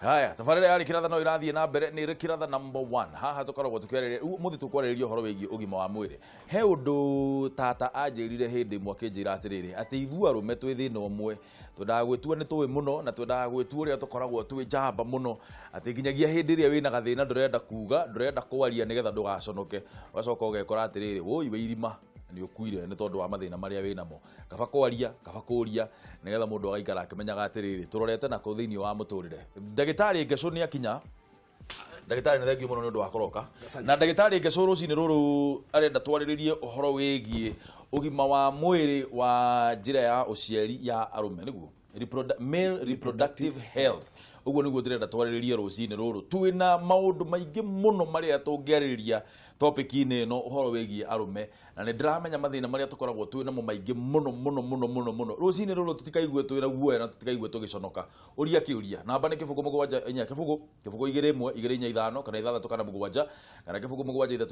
Haya, tabarĩra yarĩ kĩratha no ĩrathiĩ na mbere, nĩ kĩratha number one. Haha tũkoragwo tũkĩarĩrĩria rĩu mũthĩ tũkwarĩrĩria ũhoro wĩgiĩ ũgima wa mwĩrĩ. He ũndũ tata anjĩrire hĩndĩ ĩmwe, akĩnjĩra atĩrĩrĩ, atĩ ithuĩ arũme twĩ thĩna ũmwe, twendaga gwĩtua nĩ tũĩ mũno na twendaga gwĩtua ũrĩa tũkoragwo twĩ njamba mũno, atĩ nginyagia hĩndĩ ĩrĩa wĩna gathĩna ndũrenda kuga, ndũrenda kwaria nĩgetha ndũgaconoke, ũgacoka ũgekora atĩrĩrĩ, wũi wĩ irima nĩ ũkuire nĩ tondũ wa mathĩna marĩa wĩ namo. Kaba kwaria, kaba kũria, nĩgetha mũndũ agaikara akĩmenyaga atĩrĩrĩ, tũrorete nako thĩinĩ wa mũtũrĩre. Ndagĩtarĩ Ngecũ nĩ akinya. Ndagĩtarĩ, nĩ thengiũ mũno nĩ ũndũ wa kũroka. Na ndagĩtarĩ Ngecũ rũcinĩ rũrũ arenda twarĩrĩrie ũhoro wĩgiĩ ũgima wa mwĩrĩ wa njĩra ya ũciari ya arũme, nĩguo male reproductive health. Ũguo nĩguo ndĩrenda twarĩrĩrie rũcinĩ rũrũ. Twĩna maũndũ maingĩ mũno marĩa tũngĩarĩrĩria topic-inĩ ĩno, ũhoro wĩgiĩ arũme, na nĩ ndĩramenya mathĩna marĩa tũkoragwo twĩ namo maingĩ mũno mũno mũno mũno mũno. Rũcinĩ rũrũ tũtikaigue twĩna guoya na tũtikaigue tũgĩconoka. Ũria kĩũria, namba nĩ 0 7 4 0 0 2 1 2 4 5 kana 6 kana 7 kana 0 7 3 5 7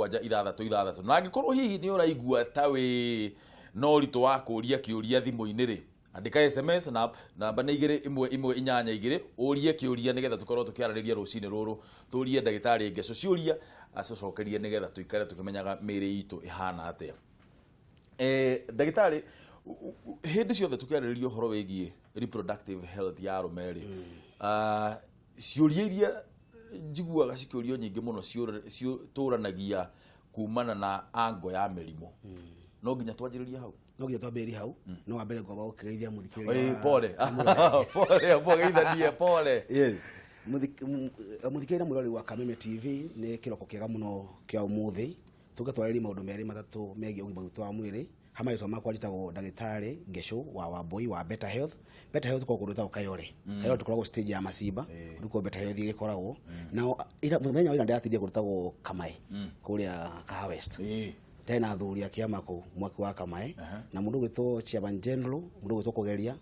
8 8 7 6 6. Na angĩkorwo hihi nĩ ũraigua ta wĩ na ũritũ wa kũria kĩũria thimũ-inĩ rĩ, andĩka SMS na namba nĩ 2 1 1 8 2, ũrie kĩũria nĩgetha tũkorwo tũkĩarĩrĩria rũcinĩ rũrũ, tũrie ndagĩtarĩ Ngecũ ciũria acũcokerie nĩgetha tũikare tũkĩmenyaga mĩĩrĩ itũ ĩhana atĩa. Ndagĩtarĩ, hĩndĩ ciothe tũkĩarĩrĩria ũhoro wĩgiĩ reproductive health ya arũme rĩ, ciũria iria njiguaga cikĩũrio nyingĩ mũno ciũtũranagia kumana na ango ya mĩrimũ. No nginya twanjĩrĩrie hau. No nginya twambĩrĩrie hau. No wa mbere ngomba gũkĩgeithia mũthikĩrĩria. Pole pole, mũgeithanie pole. Yes, mũthikĩrĩria na mwĩroreri wa Kameme TV, nĩ kĩroko kĩega mũno kĩa ũmũthĩ tũke twarĩrie maũndũ merĩ matatũ megiĩ ũgima witũ wa mwĩrĩ. Ha marĩtwa makwa njĩtagwo ndagĩtarĩ Ngecũ wa Wambui wa Better Health. Better Health tũkoragwo kũndũ gwĩtagwo Kayore. Kayore tũkoragwo stage ya Macimba, nĩkuo Better Health ĩgĩkoragwo. Nao mũthenya wa ira ndĩratindire kũndũ gwĩtagwo Kamae, kũrĩa Kahawa West. Ndarĩ na athuri a kĩama kũu mwaki wa Kamae, na mũndũ ũgwĩtwo chairman general, mũndũ ũgwĩtwo Kũgeria,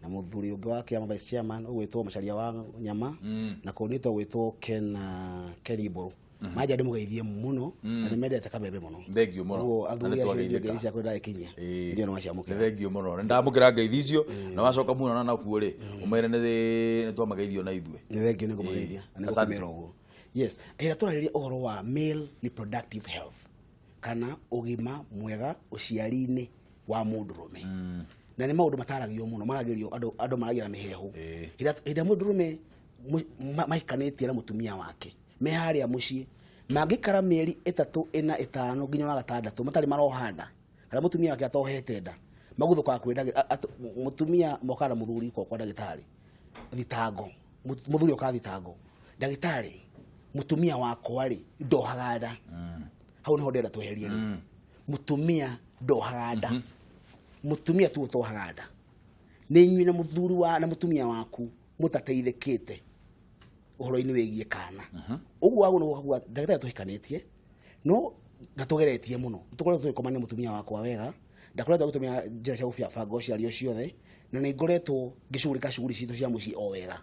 na mũthuri ũngĩ wa kĩama, vice chairman, ũgwĩtwo Macharia wa Nyama, na coordinator ũgwĩtwo Ken Ibũrũ. Manja ndĩmũgeithie mũno, na nĩmendete Kameme mũno. Thengiũ mũno. Ũguo Na athuri acio nĩtwageithĩka. ngeithi ciakwa ndagĩkinyia. Ndio no waciamũkĩra. Nĩ thengiũ mũno, nĩ ndamũkĩra ngeithi icio, na wacoka muonana nakuo rĩ, ũmere nĩ twamageithio na ithuĩ. Nĩ thengiũ, nĩ ngũmageithia na nĩ Asante. ngũkũmera ũguo. Yes, ĩrĩa tũrarĩria ũhoro wa male reproductive health kana ũgima mwega ũciari-inĩ wa mũndũrũme, na nĩ maũndũ mataragio mũno, maragĩrio andũ, andũ maragia na mĩhehu. Hĩndĩ ĩrĩa mũndũrũme mahikanĩtie na mũtumia wake me harĩa mũciĩ, mangĩikara mĩeri 3, 4, 5 nginya wa gatandatũ matarĩ maroha nda, kana mũtumia wake atohete nda, maguthũkaga kwĩ mũtumia mokaga na mũthuri kwa ndagĩtarĩ thitango. Mũthuri okaga thitango, "Ndagĩtarĩ, mũtumia wakwa rĩ ndohaga nda." Hau niho ndĩrenda tweherie rĩ, mũtumia ndohaga nda. Mũtumia tu ũtohaga nda nĩ inyuĩ na mũthuri wa na mũtumia waku mũtateithĩkĩte ũhoro-inĩ wĩgiĩ kana. Ũguo waguo nĩguo kaguo, "Ndagĩtarĩ, tũhikanĩtie no na tũgeretie mũno, tũkoretwo tũgĩkomania mũtumia wakwa wega, ndakoretwo agĩtũmĩra njĩra cia gũbanga ũciari o ciothe, na nĩ ngoretwo ngĩcugurĩka cuguri citũ cia mũciĩ o wega,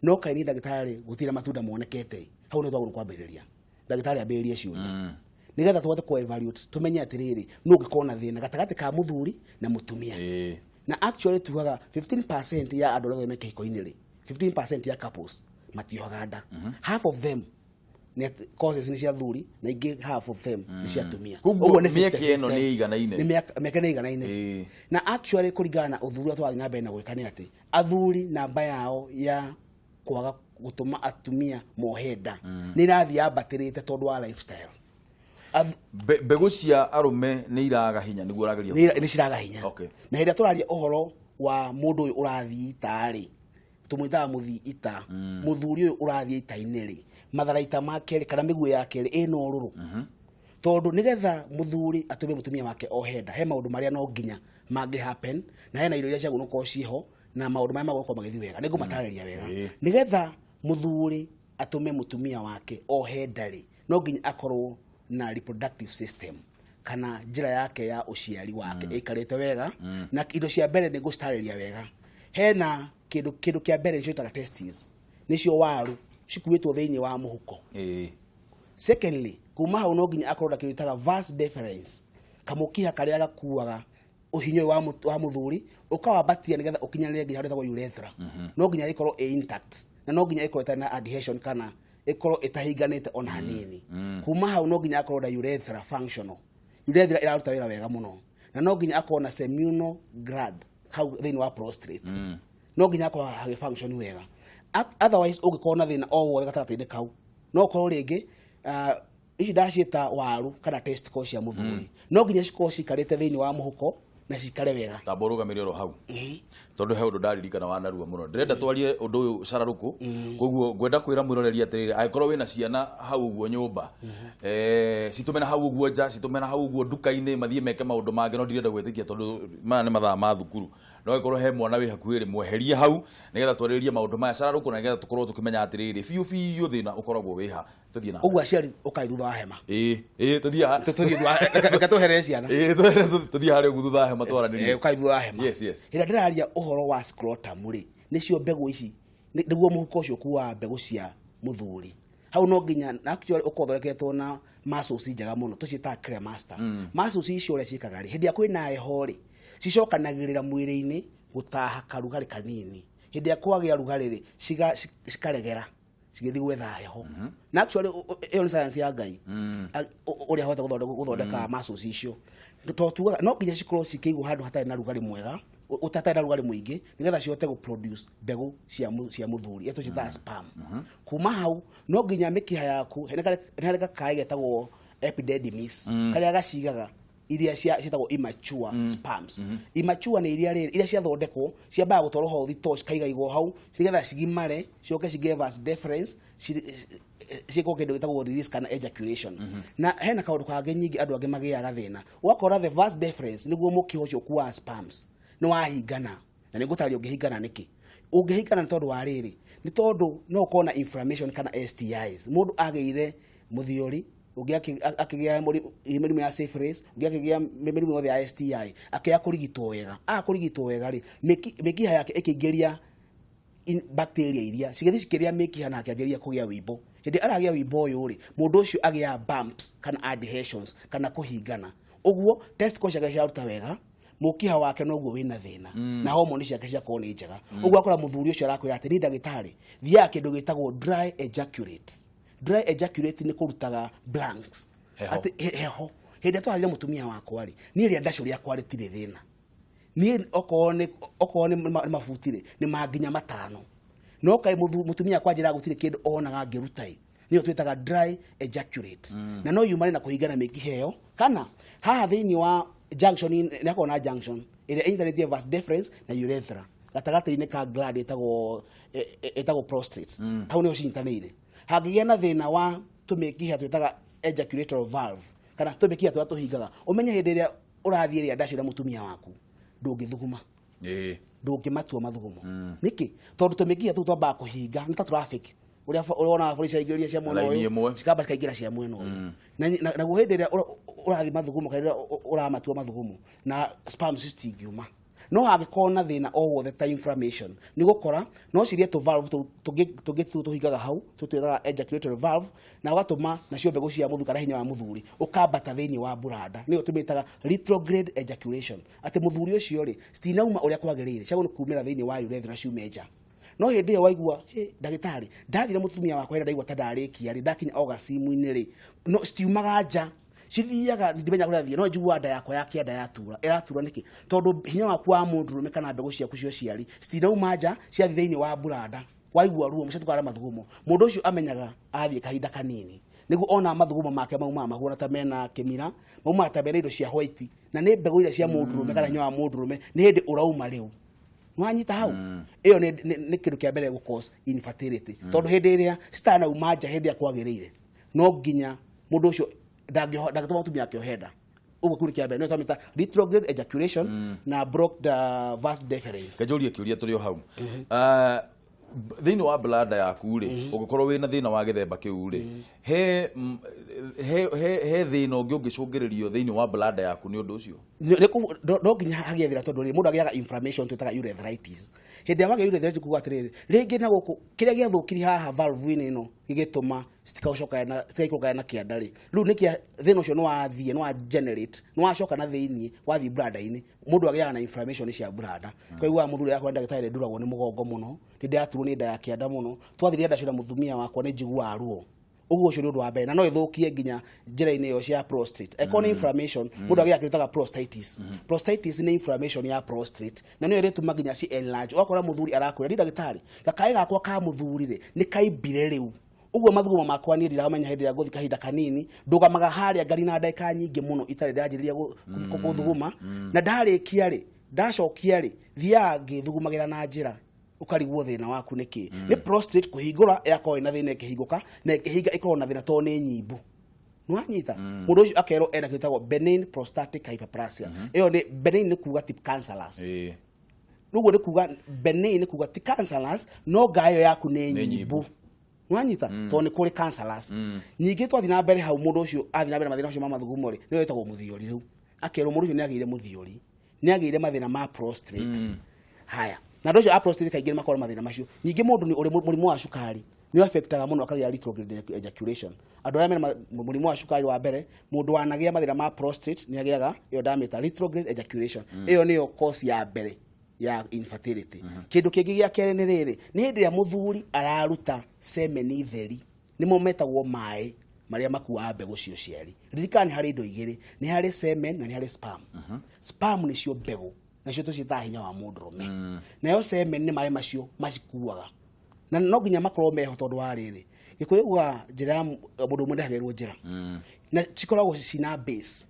no kaĩ niĩ ndagĩtarĩ gũtirĩ matunda monekete." Hau nĩ twagũrũ kwambĩrĩria, ndagĩtarĩ ambĩrĩrie ciũria nĩgetha tũhote kũ evaluate, tũmenye atĩrĩrĩ, nũ ũngĩkorwo na thĩna gatagatĩ ka mũthuri na mũtumia. Na actually tugaga 15% ya andũ arĩa othe me kĩhiko-inĩ rĩ, 15% ya couples matiohaga nda. Half of them nĩ causes nĩ cia thuri na ingĩ half of them nĩ cia atumia. Koguo Ũguo nĩ mĩeke 50-50. ĩno nĩ ĩiganaine. Nĩ mĩaka nĩ ĩiganaine. Na actually kũringana na ũthuthuria tũrathiĩ na mbere na gwĩka nĩ atĩ athuri namba yao ya kwaga gũtũma atumia mohe nda nĩ ĩrathiĩ yambatĩrĩte tondũ wa lifestyle. Mbegũ cia arũme nĩ iraga hinya, nĩguo ũrageria? Nĩ ciraga hinya. Na hĩndĩ ĩrĩa tũraria ũhoro wa mũndũ ũyũ ũrathiĩ ita rĩ, tũmwĩtaga mũthii ita, mũthuri ũyũ ũrathiĩ ita-inĩ rĩ, matharaita make rĩ kana mĩguĩ yake rĩ ĩna ũrũrũ, tondũ nĩgetha mũthuri atũme mũtumia wake ohe nda, he maũndũ marĩa no nginya mangĩ happen, na hena irio iria ciagĩrĩirwo gũkorwo ciĩho na maũndũ marĩa magũkorwo magĩthiĩ wega. Nĩ ngũmatarĩria wega. Nĩgetha mũthuri atũme mũtumia wake ohe nda rĩ, no nginya akorwo na reproductive system kana njĩra yake ya ũciari wake ĩikarĩte wega. Na indo cia mbere nĩ ngũcitarĩria wega. Hena kĩndũ kĩa mbere nĩcio ĩtaga testes, nĩcio waru cikuĩtwo thĩinĩ wa mũhuko. Secondly, kuma hau no nginya akorwo na kĩndũ gĩtaga vas deferens, kamũkiha karĩa gakuaga Ũhinya ũyũ wa mũthuri ũkawambatia nĩgetha ũkinyanĩre nginya harĩa ĩtagwo urethra, no nginya ĩkorwo ĩ intact na no nginya ĩkorwo ĩtarĩ na adhesion kana ĩkorwo ĩtahinganĩte ona hanini. Kuma hau no nginya akorwo na urethra functional, urethra ĩraruta wĩra wega mũno, na no nginya akorwo na seminal gland hau thĩinĩ wa prostate, no nginya akorwo hagĩ function wega. Otherwise ũngĩkorwo na thĩna o wothe gatagatĩ-inĩ kau, no ũkorwo rĩngĩ ici ndaciĩta waru kana testicle cia mũthuri, no nginya cikorwo cikarĩte thĩinĩ wa mũhuko na cikare wega. Tamba ũrũgamĩre oro hau, tondũ he ũndũ ndaririkana wa narua mũno. Ndĩrenda twarie ũndũ ũyũ cararũkũ, koguo ngwenda kwĩra mwĩroreri atĩrĩrĩ, angĩkorwo wĩna ciana hau ũguo nyũmba, citũme na hau ũguo nja, citũme na hau ũguo nduka-inĩ, mathiĩ meke maũndũ mangĩ, no ndirenda gwĩtĩkia tondũ maya nĩ mathaa ma thukuru. No angĩkorwo he mwana wĩ hakuhĩ rĩ, mweherie hau nĩgetha twarĩrĩrie maũndũ maya cararũkũ, na nĩgetha tũkorwo tũkĩmenya atĩrĩrĩ, biũ biũ thĩna ũkoragwo wĩ ha. Tũthiĩ na Ũguo aciari, ũkai thutha wa hema. Ĩĩ, tũthiĩ Tũthiĩ reke tweherere ciana. Ĩĩ, tũthiĩ harĩa ũguo thutha wa hema twaranĩrie. Ũkai thutha wa hema. Yes. Hĩndĩ ĩrĩa ndĩraria ũhoro wa scrotum rĩ, nĩcio mbegũ ici, nĩguo mũhuko ũcio ũkuaga mbegũ cia mũthuri. Hau no nginya na actually ũkorwo ũthondeketwo na muscles njega mũno, tũciĩtaga cremaster muscles. Icio ũrĩa ciĩkaga rĩ, hĩndĩ ĩrĩa kwĩna heho rĩ, cicokanagĩrĩra mwĩrĩ-inĩ gũtaha karugarĩ kanini. Hĩndĩ ĩrĩa kwagĩa rugarĩ rĩ, cikaregera cigĩthiĩ gwetha heho. Na actually ĩyo nĩ science ya Ngai, ũrĩa ahota gũthondeka muscles icio. To tugaga no nginya cikorwo cikĩigwo handũ hatarĩ na rugarĩ mwega, ũtatarĩ na rugarĩ mũingĩ, nĩgetha cihote gũ produce mbegũ cia mũthuri iria tũciĩtaga sperm. Kuma hau no nginya mĩkiha yaku nĩ harĩ gakaĩ getagwo epididymis karĩa gacigaga iria ciĩtagwo immature sperms. Immature nĩ iria rĩrĩ iria ciathondekwo ciambaga gũtwarwo hau thitoo, cikaigagwo hau nĩgetha cigimare, cicoke cigĩe vas deferens, ciĩkwo kĩndũ gĩtagwo release kana ejaculation. Na hena kaũndũ kangĩ nyingĩ andũ angĩ magĩaga thĩna, ũgakora the vas deferens, nĩguo mũkiha ũcio ũkuaga sperms, nĩ wahingana. Na nĩ ngũtarĩria ũngĩhingana nĩkĩ. Ũngĩhingana nĩ tondũ wa rĩrĩ, nĩ tondũ no ũkorwo na inflammation kana STIs. Mũndũ agĩire mũthiori, ũngĩ akĩgĩa mĩrimũ ya syphilis, ũngĩ akĩgĩa mĩrimũ yothe ya STI, akĩaga kũrigitwo wega. Aga kũrigitwo wega rĩ, mĩkiha yake ĩkĩingĩria bacteria iria cigĩthiĩ cikĩrĩa mĩkiha, na akĩanjĩrĩria kũgĩa wimbo. Hĩndĩ aragĩa wimbo ũyũ rĩ, mũndũ ũcio agĩaga bumps kana adhesions kana kũhingana. Ũguo testicle ciake ciaruta wega, mũkiha wake noguo wĩna thĩna, na homoni ciake ciakorwo nĩ njega. Ũguo akora mũthuri ũcio arakwĩra atĩ, "Niĩ ndagĩtarĩ, thiaga kĩndũ gĩtagwo dry ejaculate." Dry ejaculate nĩ kũrutaga blanks. Heho. Atĩ heho. Hĩndĩ ĩrĩa twathire mũtumia wakwa rĩ, niĩ rĩa ndacũ rĩakwa rĩtirĩ thĩna. Niĩ okorwo nĩ mabuti rĩ, nĩ manginya 5, no kaĩ mũtumia akwa njĩraga gũtirĩ kĩndũ onaga ngĩruta ĩ. Nĩyo twĩtaga dry ejaculate, na no yumane na kũhingana mĩkiha ĩyo, kana haha thĩinĩ wa junction, nĩ hakoragwo na junction ĩrĩa ĩnyitanĩtie vas deferens na urethra gatagatĩ-inĩ ka gland ĩtagwo prostate. Hau nĩho cinyitanĩire. Hangĩgĩa na thĩna wa tũmĩkiha twĩtaga ejaculatory valve kana tũmĩkiha tũrĩa tũhingaga, ũmenye hĩndĩ ĩrĩa ũrathiĩ rĩa ndacio na mũtumia waku, ndũngĩthuguma, ndũngĩmatua mathugumo. Nĩkĩ? Tondũ tũmĩkiha tũu twambaga kũhinga, nĩ ta traffic ũrĩa ũronaga borithi ciaingĩria cia mwena Raini ũyũ, ĩmwe. cikamba cikaingĩra cia mwena ũyũ. Naguo hĩndĩ ĩrĩa ũrathiĩ mathugumo kana rĩrĩa ũramatua mathugumo na sperms citingiuma. No hangĩkorwo na thĩna o wothe ta inflammation, nĩ gũkora no cirie tũ valve tũu tũngĩ tũu tũhingaga hau, tũtwĩtaga ejaculatory valve, na ũgatũma nacio mbegũ cia mũthuri kana hinya wa mũthuri ũkambata thĩinĩ wa buranda. Nĩyo tũmĩtaga retrograde ejaculation, atĩ mũthuri ũcio rĩ, citinauma ũrĩa kwagĩrĩire, ciagĩrĩirwo nĩ kumĩra thĩinĩ wa urethra ciume nja. No hĩndĩ ĩyo waigua, "Hĩ, ndagĩtarĩ, ndathire mũtumia wakwa, hĩndĩ ndaigua ta ndarĩkia rĩ, ndakinya orgasm-inĩ rĩ, no citiumaga nja, cithiaga, ndimenya kũrĩa thiĩ, no njiguaga nda yakwa ya kĩanda yatura." Ĩratura nĩkĩ? Tondũ hinya waku wa mũndũrũme kana mbegũ ciaku cia ũciari citinauma nja, ciathiĩ thĩinĩ wa buranda. Waigua ruo mũcetũkara mathugumo, mũndũ ũcio amenyaga athiĩ kahinda kanini nĩguo ona mathugumo make maumaga mahuana ta mena kĩmira, maumaga ta mena indo cia white, na nĩ mbegũ iria cia mũndũrũme kana hinya wa mũndũrũme nĩ hĩndĩ ũrauma rĩu. Nwanyita hau? Ĩyo nĩ kĩndũ kĩa mbere gũ cause infertility, tondũ hĩndĩ ĩrĩa citanauma nja hĩndĩ ĩrĩa kwagĩrĩire, no nginya mũndũ ũcio ndangĩtũma mũtumia akĩohe nda. Ũguo kĩu nĩ kĩa mbere, nĩyo twamĩta retrograde ejaculation na blocked vas deferens. Kenjũrie kĩũria tũrĩ o hau. Thĩinĩ wa bladder yaku rĩ, ũngĩkorwo wĩna thĩna wa gĩthemba kĩu rĩ, he thĩna ũngĩ ũngĩcũngĩrĩrio thĩinĩ wa bladder yaku nĩ ũndũ ũcio? No nginya hagĩe thĩna, tondũ rĩ, mũndũ agĩaga inflammation twĩtaga urethritis. Hĩndĩ ĩrĩa wagĩa urethritis kuga atĩrĩrĩ, rĩngĩ na gũkũ kĩrĩa gĩathũkirie haha valve-inĩ ĩno gĩgĩtũma citigaikũrũkane na kĩanda rĩ, rĩu nĩkĩa thĩna ũcio nĩwathiĩ, nĩwa generate, nĩwacoka na thĩiniĩ, wathiĩ bladder-inĩ. Mũndũ agĩaga na inflammation cia bladder. Twaiguaga mũthuri akwa ndagĩtarĩ nĩ nduragwo nĩ mũgongo mũno, nĩ ndĩraturwo nĩ nda ya kĩanda mũno, twathiĩ nda cio na mũtumia wakwa nĩ njiguaga ruo. Ũguo ũcio nĩ ũndũ wa mbere, na no ĩthũkie nginya njĩra-inĩ ĩyo cia prostate. Eko nĩ inflammation, mũndũ agĩaga kĩndũ gĩtagwo prostatitis. Prostatitis nĩ inflammation ya prostate, na nĩyo ĩrĩtũma nginya ci enlarge. Ũgakora mũthuri arakwĩra, "Ni ndagĩtarĩ, gakaĩ gakwa ka mũthuri rĩ nĩ kaimbire rĩu, ũguo mathugumo makwa niĩ ndiramenya hĩndĩ ĩrĩa ngũthiĩ kahinda kanini, ndũgamaga harĩa ngarina ndagĩka nyingĩ mũno itarĩ ndanjĩrĩria gũthuguma, na ndarĩkia rĩ, ndacokia rĩ, thiaga ngĩthugumagĩra na njĩra." Ũkarigwo thĩna waku nĩ kĩ. Nĩ prostate kũhingũra, ĩgakorwo ĩna thĩna, ĩkĩhingũka na ĩkĩhinga ĩkorwo na thĩna tondũ nĩ nyimbu. Nĩwanyita? Mũndũ ũcio akerwo ena kĩndũ gĩtagwo benign prostatic hyperplasia. Ĩyo nĩ benign, nĩ kuga ti cancerous. Ũguo nĩ kuga benign nĩ kuga ti cancerous, no ngaĩ ĩyo yaku nĩ Nĩ nyimbu. Nyimbu. Nĩwanyita? Tondũ nĩ kũrĩ cancerous. Ningĩ twathiĩ na mbere hau, mũndũ ũcio athiĩ na mbere na mathĩna macio ma mathugumo rĩ, nĩyo ĩtagwo mũthiori. Rĩu akerwo mũndũ ũcio nĩ agĩire mũthiori, nĩ agĩire mathĩna ma prostate. Haya, na andũ acio a prostate kaingĩ nĩ makoragwo na mathĩna macio. Ningĩ mũndũ nĩ ũrĩ mũrimũ wa cukari nĩ affectaga mũno, akagĩa retrograde ejaculation. Andũ arĩa mena mũrimũ wa cukari wa mbere, mũndũ wanagĩa mathĩna ma prostate nĩ agĩaga ĩyo ndamĩta retrograde ejaculation. Ĩyo nĩyo cause ya mbere ya infertility. Kĩndũ kĩngĩ gĩa kerĩ nĩ rĩrĩ, nĩ hĩndĩ ĩrĩa mũthuri araruta semen theri, nĩmo metagwo maĩ marĩa makuaga mbegũ cia ũciari. Ririkana nĩ harĩ indo igĩrĩ, nĩ harĩ semen na nĩ harĩ sperm. Sperm nĩcio mbegũ, nacio tũciĩtaga hinya wa mũndũrũme. Nayo semen nĩ maĩ macio macikuaga, na no nginya makorwo meho tondũ wa rĩrĩ, Gĩkũyũ ugaga njĩra ya mũndũ ũmwe ndehagĩrwo njĩra, na cikoragwo cina base.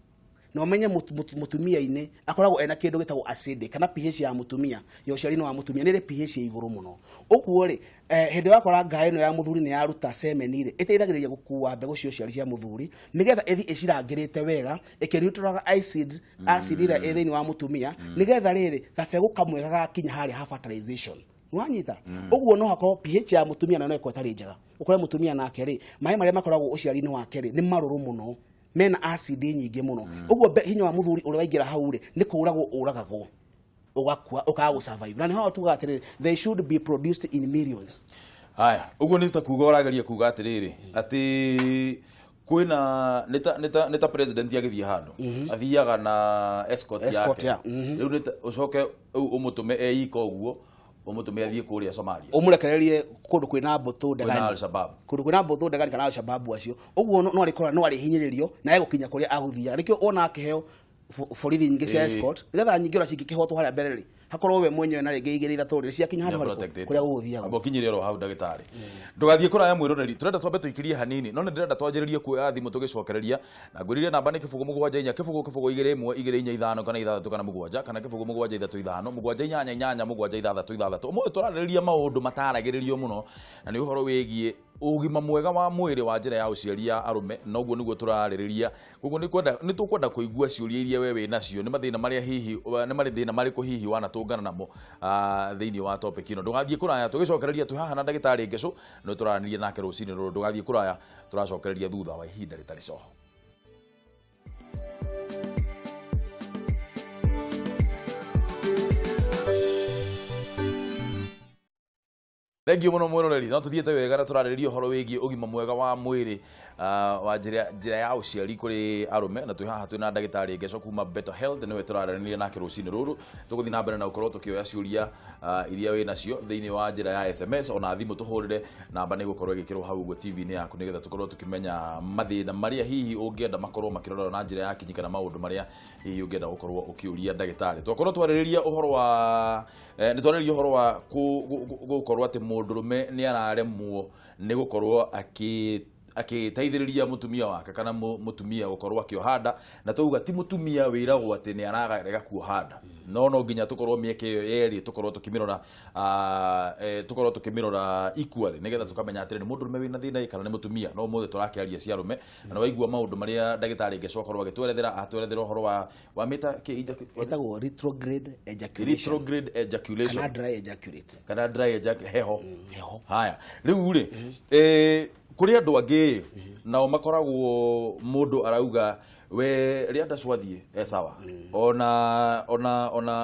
Na ũmenye mũtumia-inĩ akoragwo ena kĩndũ gĩtagwo acidic, kana pH ya mũtumia, ya ũciari-inĩ wa mũtumia nĩ ĩrĩ pH ya igũrũ mũno. Ũguo rĩ, hĩndĩ ĩrĩa wakora ngaĩ ĩno ya mũthuri nĩ yaruta semen rĩ, ĩteithagĩrĩria gũkua mbegũ cia ũciari cia mũthuri, nĩgetha ĩthiĩ ĩcirangĩrĩte wega, ĩkĩniutralaga acid ĩrĩa ĩ thĩinĩ wa mũtumia, nĩgetha rĩrĩ gabegũ kamwe gagakinya harĩa ha fertilization. Wanyita? Ũguo no hakorwo pH ya mũtumia nayo no ĩkorwo ĩtarĩ njega. Ũkore mũtumia nake rĩ, maĩ marĩa makoragwo ũciari-inĩ wake rĩ, nĩ marũrũ mũno, mena acid nyingĩ mũno. Ũguo hinya wa mũthuri ũrĩa waingĩra hau rĩ, nĩ kũũragwo ũragagwo, ũgakua, ũkaga gũsurvive. Na nĩho tugaga atĩrĩrĩ, they should be produced in millions. Haya, ũguo nĩ ta kuga ũrageria kuga atĩrĩrĩ, atĩ kwĩna nĩ ta president agĩthiĩ handũ athiaga na escort Escort, yake. Yeah. Rĩu nĩ ũcoke rĩu ũmũtũme eika ũguo, ũmũtũme athiĩ kũrĩa Somalia ũmũrekererie kũndũ kwĩna mbũtũ kwĩna ndegani, Al-Shabaab. Kũndũ kwĩna mbũtũ ndegani kana Al-Shabaab acio ũguo, no arĩkora no arĩhinyĩrĩrio na egũkinya kũrĩa agũthiaga. Nĩkĩo wona akĩheo borithi nyingĩ cia escort, nĩgetha nyingĩ ona cingĩkĩhotwo harĩa mbere rĩ, hakorwo we mwenyewe na rĩngĩ igĩrĩ ithatũ rĩ ciakinya handũ harĩkũ protected. kũrĩa gũgũthiagwo. Amba ũkinyire oro hau, ndagĩtarĩ. Ndũgathiĩ kũraya, mwĩroreri. Tũrenda twambe tũikirie hanini, no nĩ ndĩrenda twanjĩrĩrie kuoya thimũ tũgĩcokereria, na ngwĩrire namba nĩ 0 7 4 0 0 2 1 2 4 5 kana 6 kana 7 kana 0 7 3 5 7 8 8 7 6 6. Ũmũthĩ tũrarĩrĩria maũndũ mataragĩrĩrio mũno, na nĩ ũhoro wĩgiĩ ũgima mwega wa mwĩrĩ wa njĩra ya ũciari ya arũme, na ũguo nĩguo tũrarĩrĩria. Koguo nĩ tũkwenda kũigua ciũria iria we wĩ nacio, nĩ mathĩna marĩa hihi, nĩ marĩ thĩna marĩkũ hihi wanatũngana namo thĩinĩ wa topic ĩno. Ndũgathiĩ kũraya, tũgĩcokereria twĩ haha na ndagĩtarĩ Ngecu, nĩ tũraranĩria nake rũcinĩ rũrũ. Ndũgathiĩ kũraya, tũracokereria thutha wa ihinda rĩtarĩ coho. Thengiũ mũno, mwĩroreri. No tũthiĩte wega na tũrarĩrĩria ũhoro wĩgiĩ ũgima mwega wa mwĩrĩ wa njĩra ya ũciari kũrĩ arũme, na twĩ haha twĩna ndagĩtarĩ Ngeco kuma Better Health, nĩwe tũraranĩria nake rũcinĩ rũrũ. Tũgũthiĩ na mbere na gũkorwo tũkĩoya ciũria iria wĩ nacio thĩinĩ wa njĩra ya SMS ona thimũ tũhũrĩre. Namba nĩ gũkorwo ĩgĩkĩrwo hau ũguo TV-inĩ yaku, nĩgetha tũkorwo tũkĩmenya mathĩna marĩa hihi ũngĩenda makorwo makĩrorwo na njĩra ya kinyi, kana maũndũ marĩa hihi ũngĩenda gũkorwo ũkĩũria ndagĩtarĩ. Twakorwo twarĩrĩria ũhoro wa nĩ twarĩrĩria ũhoro wa gũkorwo atĩ mũndũrũme nĩ araremwo nĩ gũkorwo akĩteithĩrĩria mũtumia wake, kana mũtumia gũkorwo akĩoha nda, na twauga ti mũtumia wĩragwo atĩ nĩ ararega kuoha nda, no nginya tũkorwo mĩeke ĩyo yerĩ tũkorwo tũkĩmĩrora equally, nĩgetha tũkamenya atĩrĩ, nĩ mũndũrũme wĩna thĩna ĩ kana nĩ mũtumia. No ũmũthĩ tũrakĩaria cia arũme, na nĩ waigua maũndũ marĩa ndagĩtarĩ Ngeco akorwo agĩtwerethera, atwerethera ũhoro wa wamĩta kĩ Ĩtagwo retrograde ejaculation. Retrograde ejaculation. Kana dry ejaculate. Kana dry heho. Heho. Haya, rĩu rĩ, Kũrĩ andũ angĩ nao makoragwo mũndũ arauga we rĩa ndacwathiĩ e sawa,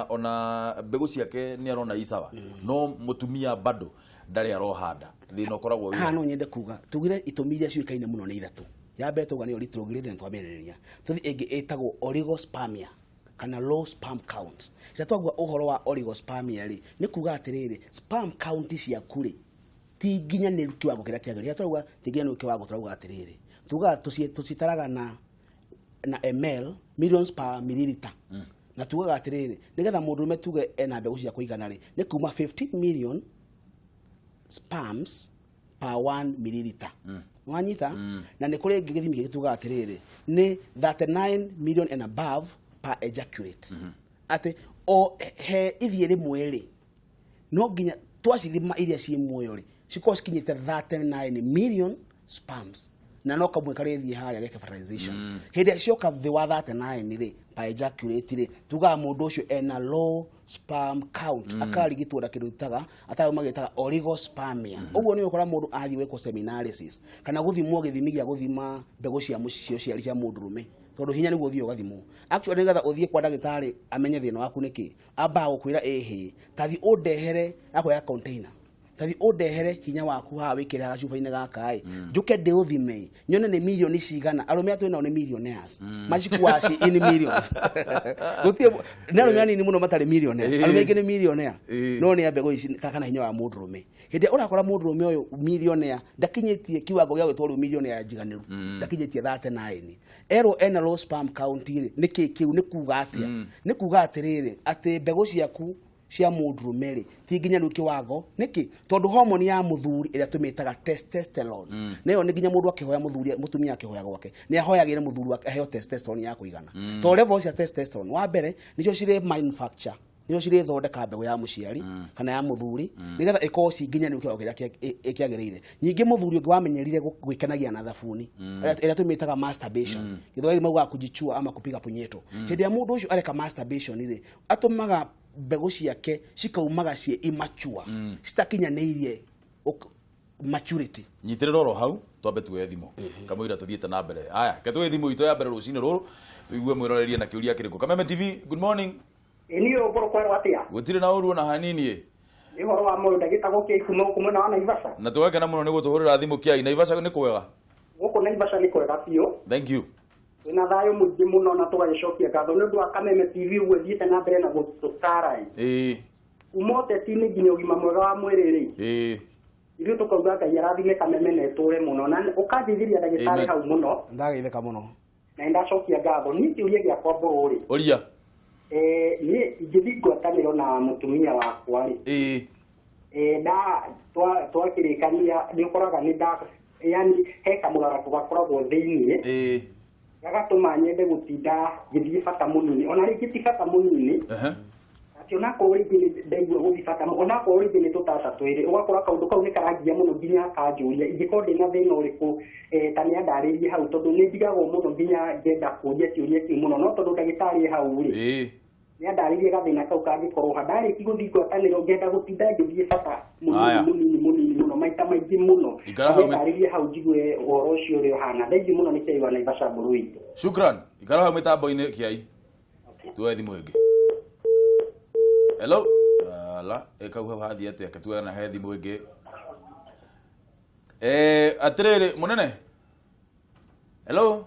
ona mbegũ ciake nĩ arona i sawa, no mũtumia bado ndarĩ arohanda, thĩna ũkoragwo wĩ Haha no nyende kuga tugire itũmi iria ciũĩkaine mũno nĩ ithatũ. Ya mbere tuga nĩyo retrograde na twamĩarĩrĩria. Tũthiĩ ĩngĩ ĩtagwo oligospermia kana low sperm count. Rĩrĩa twauga ũhoro wa oligospermia rĩ, nĩ kuga atĩrĩrĩ, sperm count ciaku rĩ ti nginyanĩru kiwango kĩrĩa kĩagĩrĩire. Rĩrĩa twauga ti nginyanĩru kiwango, tũrauga atĩrĩrĩ, tugaga tũcitaraga na ml, millions per milliliter, na tugaga atĩrĩrĩ, nĩgetha mũndũrũme tuge ena mbegũ cia kũigana rĩ, nĩ kuma 15 million sperms per 1 milliliter. Wanyita? Na nĩ kũrĩ ĩngĩ gĩthimi kĩngĩ tugaga atĩrĩrĩ, nĩ 39 million and above per ejaculate, atĩ o he ithiĩ rĩmwe rĩ, no nginya twacithima iria ciĩ muoyo rĩ, cikorwo cikinyĩte 39 million sperms, na no kamwe karĩthiĩ harĩa geke fertilization. Hĩndĩ ĩrĩa cioka thĩ wa 39 rĩ per ejaculate rĩ, tugaga mũndũ ũcio ena low sperm count, akarigitwo na kĩndũ gĩtaga ataramu magĩtaga oligospermia. Ũguo nĩ ũkora mũndũ athiĩ gwĩkwo semen analysis kana gũthimwo gĩthimi gĩa gũthima mbegũ cia ũciari cia mũndũrũme, tondũ hinya nĩguo ũthiĩ ũgathimwo. Actually, nĩgetha ũthiĩ kwa ndagĩtarĩ amenye thĩna waku nĩkĩ, ambaga gũkwĩra, ĩhĩ, tathi ũndehere akoya container, tathi ũndehere hinya waku haha wĩkĩre gacuba-inĩ gaka ĩ, njũke ndĩũthime nyone nĩ milioni cigana. Arũme atwĩ nao nĩ millionaires, macikuaga ci in millions. Gũtirĩ nĩ arũme anini mũno matarĩ millionaire. Arũme aingĩ nĩ millionaire. No nĩ a mbegũ ici kana hinya wa mũndũrũme. Hĩndĩ ĩrĩa ũrakora mũndũrũme ũyũ millionaire ndakinyĩtie kiwango gĩa gwĩtwo rĩu millionaire njiganĩru, ndakinyĩtie 39, erwo ena low sperm count rĩ, nĩ kĩ kĩu? Nĩ kuga atĩa? Nĩ kuga atĩrĩrĩ, atĩ mbegũ ciaku cia mũndũrũme rĩ ti nginyanĩru kiwango. Nĩkĩ? Tondũ homoni ya mũthuri ĩrĩa tũmĩtaga testosterone, nayo nĩ nginya mũndũ akĩhoya mũthuri, mũtumia akĩhoya gwake nĩ ahoyagĩre mũthuri wake aheo testosterone ya kũigana, tondũ level cia testosterone wa mbere nĩcio cirĩ manufacture, nĩcio cirĩthondeka mbegũ ya mũciari kana ya mũthuri nĩgetha ĩkorwo ci nginyanĩru kĩwango kĩrĩa kĩagĩrĩire. Ningĩ mũthuri ũngĩ wamenyerire gwĩkenagia na thabuni ĩrĩa tũmĩtaga masturbation, Gĩthwaĩri maugaga kujichua ama kupiga punyeto, hĩndĩ ĩrĩa mũndũ ũcio areka masturbation rĩ, atũmaga mbegũ ciake cikaumaga ciĩ immature, citakinyanĩirie maturity. Nyitĩrĩra oro hau, twambe tuoye thimũ kamũira tũthiĩte na mbere. Aya, ke tuoye thimũ itũ ya mbere rũcinĩ rũrũ, tũigue mwĩrorerie na kĩũria kĩrĩkũ. Kameme TV, good morning. Ĩ niĩ ũmbũrũ kwerwo atĩa? Gũtirĩ na ũru ona hanini ĩ. Nĩ ũhoro wa mũndũ ndagĩtagwo kĩai kuma gũkũ mwena wa Naivasha. Na tũgakena mũno nĩ gũtũhũrĩra thimũ kĩai. Naivasha nĩ kwega? Gũkũ Naivasha nĩ kwega biũ. Thank you. Twĩna thayũ mũingĩ mũno na tũgagĩcokia ngatho nĩ ũndũ wa Kameme TV ũguo ĩthiĩte na mbere na gũtũtara ĩ. Kuma ũteti-inĩ nginya ũgima mwega wa mwĩrĩ rĩ, ithuĩ tũkauga Ngai arathime Kameme na ĩtũre mũno na ũkanjĩithĩria ndagĩtarĩ Amen. hau mũno. Ndageithĩka mũno. Na nĩndacokia ngatho. Niĩ kĩũria gĩakwa mbũrũ rĩ, ũria. Niĩ ingĩthiĩ ngwatanĩro na mũtumia wakwa rĩ, nda twakĩrĩkania nĩ ũkoraga nĩ nda yani he kamũrarako gakoragwo thĩiniĩ gagatũma nyende gũtinda ngĩthiĩ bata mũnini, ona rĩngĩ ti bata mũnini, atĩ onakorwo rĩngĩ nĩ ndaigua gũthiĩ bata onakorwo rĩngĩ nĩ tũtata twĩrĩ, ũgakora kaũndũ kau nĩ karangia mũno nginya akanjũria ingĩkorwo ndĩna thĩna ũrĩkũ, ta nĩ andarĩrie hau, tondũ nĩ ndigagwo mũno nginya ngenda kũria kĩũria kĩu mũno, no tondũ ndagĩtarĩ e hau rĩ, nĩ andarĩrie gathĩna kau kangĩkorwo ha ndarĩki gũthiĩ ngwatanĩro ngenda gũtinda ngĩthiĩ bata Aya. mũnini mũnini mũnini mũno maita maingĩ mũno. Ikara hau. Nĩandarĩrie hau njigue ũhoro ũcio ũrĩa ũhana. Thengiũ mũno, nĩ kĩai wa Naivasha mbũrũ witũ. Shukran, ikara hau mĩtambo-inĩ kĩai, tuoye thimũ ĩngĩ. Hello, ala ĩkau hau hathiĩ atĩa? Ke tuoye na he thimũ ĩngĩ. Atĩrĩrĩ mũnene, hello,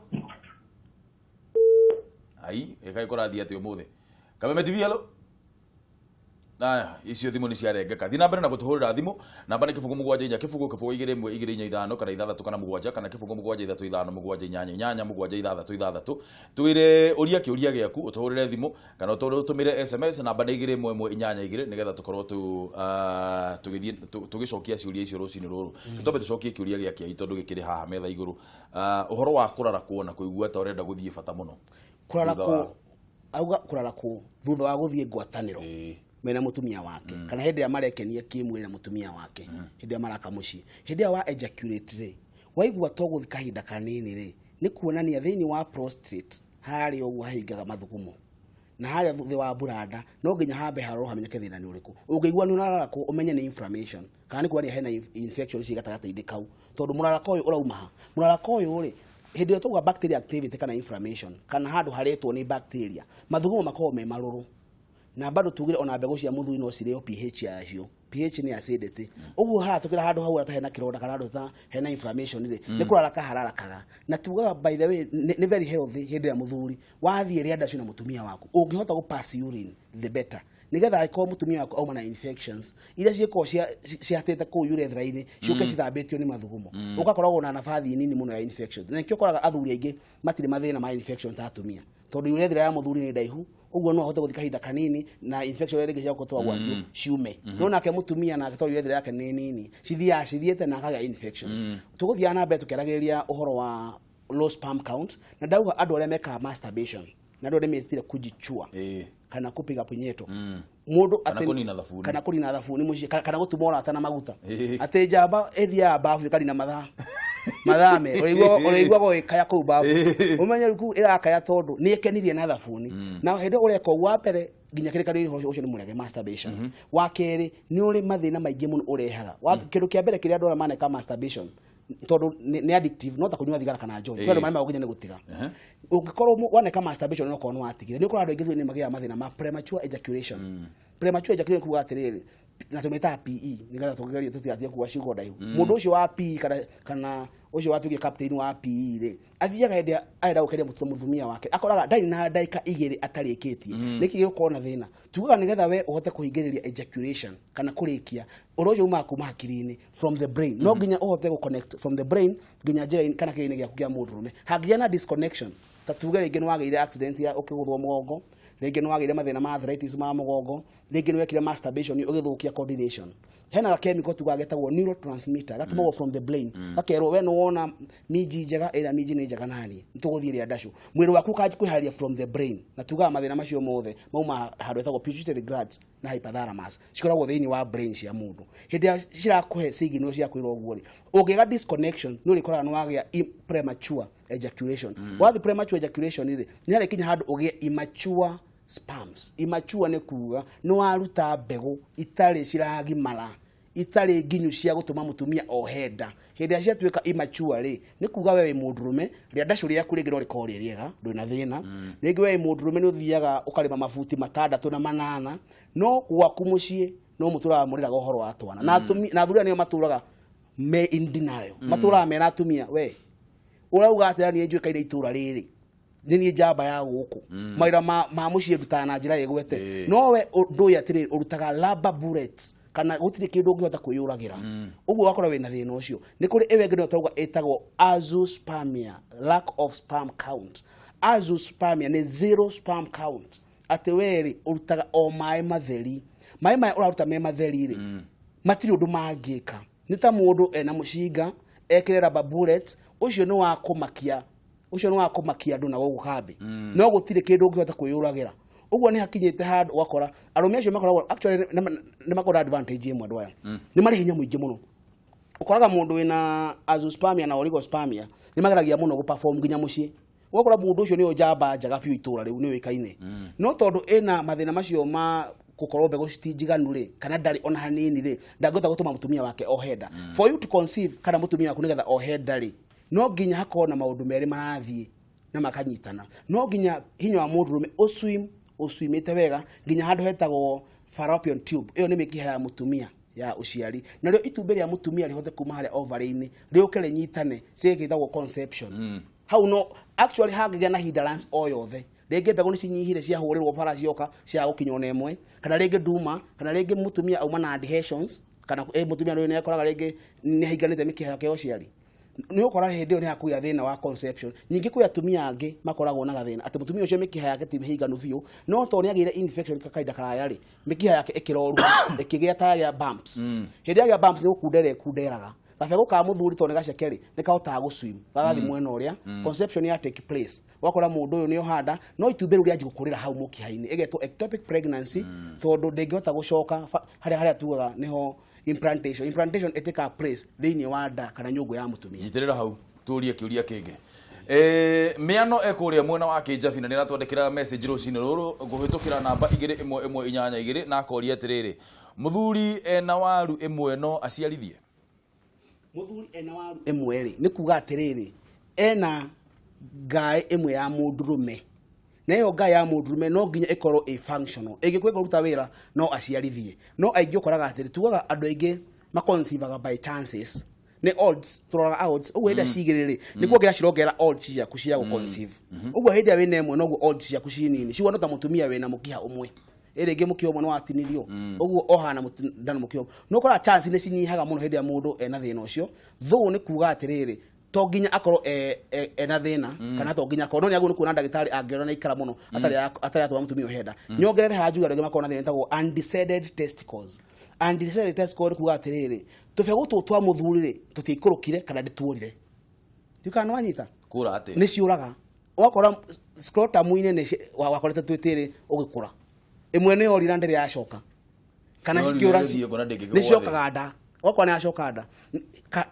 ai ĩkaĩ kũrathiĩ atĩa ũmũthĩ? Kameme TV, hello. Aya, icio thimũ nĩ ciarengeka. Thiĩ na mbere na gũtũhũrĩra thimũ, namba nĩ 074 0 0 2 1 2 4 5 kana 6 kana 7 kana 0 7 3 5 7 8 8 7 6 6. Twĩre ũria kĩũria gĩaku, ũtũhũrĩre thimũ kana ũtũmĩre SMS, namba nĩ 2 1 1 8 2, nĩgetha tũkorwo tũgĩthiĩ tũgĩcokia ciũria icio rũcinĩ rũrũ. Twambe tũcokie kĩũria gĩa kĩai tondũ gĩkĩrĩ haha metha igũrũ. Ũhoro wa kũrarakwo na kũigua ta ũrenda gũthiĩ bata mũno. Kũrarakwo. Auga kũrarakwo thutha wa gũthiĩ ngwatanĩro mena mũtumia wake, kana hĩndĩ ĩrĩa marekenia kĩmwĩrĩ na mũtumia wake, hĩndĩ ĩrĩa maraka mũciĩ, hĩndĩ ĩrĩa wa ejaculate rĩ, waigua to gũthiĩ kahinda kanini rĩ, nĩ kuonania thĩinĩ wa prostate harĩa ũguo hahingaga mathugumo. Na harĩa thĩ wa buranda no nginya hambe harorwo hamenyeke thĩna nĩ ũrĩkũ. Ũngĩigua nĩ ũrarakwo, ũmenye nĩ inflammation kana nĩ kuonania hena infection ci gatagatĩ-inĩ kau, tondũ mũrarako ũyũ ũrauma ha? Mũrarako ũyũ rĩ, hĩndĩ ĩrĩa twauga bacteria activity kana inflammation kana handũ harĩtwo nĩ bacteria, mathugumo makoragwo me marũrũ. Na bado tugire ona mbegũ cia mũthuri no cirĩo, pH yacio, pH nĩ acidity. Ũguo haha tukĩra handũ hau hata hena kĩronda kana handũ ta hena inflammation rĩ, nĩ kũraraka hararakaga. Na tugaga, by the way, nĩ very healthy hĩndĩ ya mũthuri wathiĩ rĩa ndacio na mũtumia waku, ũngĩhota gũ pass urine, the better, nigetha angĩkorwo mũtumia waku auma na infections iria ciĩkorwo ciatĩte kũu urethra-inĩ, ciũke cithambĩtio nĩ mathugumo, ũgakoragwo na nabathi nini mũno ya infection. Na nĩkĩo ũkoraga athuri aingĩ matirĩ mathĩna ma infection ta atumia, tondũ urethra ya mũthuri nĩ ndaihu, ũguo no ahote gũthiĩ kahinda kanini na infection iria rĩngĩ ciagũkorwo gwatio ciume. No nake mũtumia nake, tondũ urethra yake nĩ nini, cithiaga cithiĩte na akagĩa infections. Tũgũthiaga na mbere tũkĩaragĩrĩria ũhoro wa low sperm count, na ndauga andũ arĩa mekaga masturbation na andũ arĩa metire kujichua kana kupiga punyeto mundu. Kana kũnina thabuni. Kana kũnina thabuni mũciĩ, kana gũtuma ũrata na maguta. Atĩ njamba ĩthiaga babu ĩkanina mathaa mathaa merĩ, ũrĩiguaga ũgĩkaya kũu babu. Ũmenye rĩu kũu ĩrakaya tondũ nĩ ĩkenirie na thabuni. Na hĩndĩ ĩyo ũreka ũguo, wa mbere nginya kĩrĩkanĩro ũcio nĩ mũrege masturbation. Wa kerĩ, nĩ ũrĩ mathĩna maingĩ mũno ũrehaga. Kĩndũ kĩa mbere kĩrĩa andũ arĩa maneka masturbation, tondũ nĩ addictive, no ta kũnyua thigara kana njohi, kwĩ andũ maremagwo nginya nĩ gũtiga. Ũngĩkorwo waneka masturbation, no korwo nĩ watigire, nĩ ũkoraga andũ aingĩ thutha-inĩ magĩaga mathĩna ma premature ejaculation. Premature ejaculation kuga atĩrĩrĩ, na tũmĩtaga PE nĩgetha tũgerie tũtigatige kuga ciugo ndaihu. Mũndũ ũcio wa PE kana ũcio watuĩkire captain wa PE rĩ, athiaga hĩndĩ ĩrĩa arenda gũkeria mũtumia wake, akoraga ndarĩ na ndagĩka 2 atarĩkĩtie. Nĩkĩ gĩgũkorwo na thĩna? Tugaga nĩgetha we ũhote kũhingĩrĩria ejaculation kana kũrĩkia, ũndũ ũcio umaga kuma hakiri-inĩ, from the brain. No nginya ũhote gũ connect from the brain nginya njĩra-inĩ kana kĩgĩna gĩaku kĩa mũndũrũme. Hangĩgĩa na disconnection, ta tuge rĩngĩ nĩ wagĩire accident ya ũkĩgũthwo mũgongo, rĩngĩ nĩ wagĩire mathĩna ma arthritis ma mũgongo, rĩngĩ nĩ wekire masturbation ũgĩthũkia coordination, hena ga chemical tugaga getagwo neurotransmitter gatũmagwo from the brain, gakerwo we nĩ wona minji njega, ĩrĩa minji nĩ njega nani nĩ tũgũthiĩ rĩa ndacũ, mwĩrĩ waku ũkanjia kwĩharĩria from the brain. Na tugaga mathĩna macio mothe mauma handũ hetagwo pituitary glands na hypothalamus, cikoragwo thĩinĩ wa brain cia mũndũ. Hĩndĩ ĩrĩa cirakũhe signal cia kwĩrwo ũguo rĩ, ũngĩga disconnection, nĩ ũrĩkoraga nĩ wagĩa premature ejaculation. Wathiĩ premature ejaculation rĩ, nĩ harĩkinya handũ ũgĩe immature sperms. Immature nĩ kuga nĩ waruta mbegũ itarĩ ciragimara, itarĩ nginyu cia gũtũma mũtumia ohe nda. Hĩndĩ ĩrĩa ciatuĩka immature rĩ, nĩ kuga we wĩ mũndũrũme, rĩa ndacũ rĩaku rĩngĩ no rĩkorwo rĩ rĩega, ndũrĩ na thĩna. Rĩngĩ we wĩ mũndũrũme nĩ ũthiaga ũkarĩma mabuti 6 na 8, no gwaku mũciĩ no mũtũraga mũrĩraga ũhoro wa twana. Na na athuri aya nĩo matũraga me in denial, matũraga mena atumia, we ũrauga atĩra, niĩ njũĩkaine itũra rĩrĩ, nĩ niĩ njamba ya gũkũ, mawĩra ma mũciĩ ndutaga na njĩra ĩgwete. No we ndũĩ atĩrĩrĩ, ũrutaga rubber bullets kana gũtirĩ kĩndũ ũngĩhota kwĩyũragĩra. Ũguo ũgakora wĩna thĩna ũcio. Nĩ kũrĩ ĩyo ĩngĩ no twauga ĩtagwo azoospermia, lack of sperm count. Azoospermia nĩ zero sperm count, atĩ we rĩ, ũrutaga o maĩ matheri. Maĩ maya ũraruta me matheri rĩ, matirĩ ũndũ mangĩka. Nĩ ta mũndũ ena mũcinga ekĩre rubber bullet, ũcio nĩ wa kũmakia, ũcio nĩ wa kũmakia andũ na gũkũ kambĩ, no gũtirĩ kĩndũ ũngĩhota kwĩyũragĩra. Ũguo nĩ hakinyĩte handũ ũgakora arũme acio makoragwo actually nĩ makoragwo na advantage ĩmwe. Andũ aya nĩ marĩ hinya mũingĩ mũno. Ũkoraga mũndũ wĩna azoospermia na oligospermia nĩ mageragia mũno gũ-perform nginya mũciĩ, ũgakora mũndũ ũcio nĩyo njamba njega biũ itũra rĩu, nĩ ũĩkaine. No tondũ ĩna mathĩna macio ma gũkorwo mbegũ citinjiganu rĩ, kana ndarĩ ona hanini rĩ, ndangĩhota gũtũma mũtumia wake ohe nda. For you to conceive kana mũtumia waku nĩgetha ohe nda rĩ, no nginya hakorwo na maũndũ merĩ marathiĩ na makanyitana. No nginya hinya wa mũndũrũme ũswim ũswimĩte wega nginya handũ hetagwo fallopian tube, ĩyo nĩ mĩkiha ya mũtumia ya ũciari, narĩo itumbĩ rĩa mũtumia rĩhote kuma harĩa ovary-inĩ rĩũke rĩnyitane, cigĩtagwo conception. Hau no actually hangĩgĩa na hindrance o yothe, rĩngĩ mbegũ nĩ cinyihire, ciahũrĩrwo bara cioka cia gũkinya ona ĩmwe, kana rĩngĩ nduma, kana rĩngĩ mũtumia auma na adhesions, kana mũtumia rĩu nĩ akoraga rĩngĩ nĩ ahinganĩte mĩkiha yake ya ũciari, nĩ ũkora hĩndĩ ĩyo nĩ hakũgĩa thĩna wa conception. Ningĩ kwĩ atumia angĩ makoragwo na gathĩna atĩ mũtumia ũcio mĩkiha yake ti mĩhinganu biũ, no tondũ nĩ agĩire infection kahinda karaya rĩ, mĩkiha yake ĩkĩroruha, ĩkĩgĩa ta yagĩa bumps. Hĩndĩ yagĩa bumps, nĩ gũkundera ĩkunderaga. Gabegũ ka mũthuri, tondũ nĩ gaceke rĩ, nĩ kahotaga gũswim gagathiĩ mwena ũrĩa, conception ya take place, ũgakora mũndũ ũyũ nĩ ohanda, no itumbĩ rĩu rĩanji gũkũrĩra hau mũkiha-inĩ, ĩgetwo ectopic pregnancy, tondũ ndĩngĩhota gũcoka harĩa tugaga nĩho implantation ĩtĩkaga place thĩinĩ wa nda kana nyũngũ ya mũtumia. Nyitĩrĩra hau, tũrie kĩũria kĩngĩ. Mĩano ekũrĩa mwena wa Kĩnjabi na nĩ aratwandĩkĩra message rũcinĩ rũrũ kũhĩtũkĩra namba 21182 na akoria atĩrĩrĩ, mũthuri ena waru ĩmwe no aciarithie? Mũthuri ena waru ĩmwe rĩ, nĩ kuga atĩrĩrĩ, ena ngaĩ ĩmwe ya mũndũrũme, na ĩyo ngaĩ ya mũndũrũme no nginya ĩkorwo ĩ functional. Ĩngĩkorwo ĩkũruta wĩra no aciarithie. No aingĩ ũkoraga atĩrĩ, tugaga andũ aingĩ maconceivaga by chances, nĩ odds, tũroraga odds. Ũguo hĩndĩ cigĩrĩ rĩ, nĩ kuongerera cirongerera odds ciaku cia gũconceive. Ũguo hĩndĩ ĩrĩa wĩna ĩmwe noguo odds ciaku ci nini, cihuana ta mũtumia wĩna mũkiha ũmwe, ĩ rĩngĩ mũkiha ũmwe nĩ watinirio, ũguo ohana ndana mũkiha ũmwe, nĩ ũkoraga chance nĩ cinyihaga mũno hĩndĩ ĩrĩa mũndũ ena thĩna ũcio. Though nĩ kuga atĩrĩrĩ, to nginya akorwo ena thĩna, kana to nginya akorwo, no nĩ agĩrĩirwo nĩ kuona ndagĩtarĩ angĩona nĩ aikara mũno atarĩ atwara mũtumia ũyũ henda. Nyongerere haha njuge andũ aingĩ makoragwo na thĩna ĩtagwo undescended testicles. Undescended testicles nĩ kuga atĩrĩrĩ, tũbegũ tũtũ twa mũthuri rĩ, tũtiaikũrũkire kana ndĩtuorire. Ndiũĩ kana nĩ wanyita? Kũra atĩa? Nĩ ciũraga. Ũgakora scrotum-inĩ nĩ wakorete twĩ tĩrĩ ũgĩkũra, ĩmwe nĩ yorira ndĩrĩ yacoka, kana Yorire cikĩũra ĩgĩthiĩ kũna ndĩngĩkĩgwa nĩ thĩ. cicokaga nda, ũgakora nĩ yacoka nda.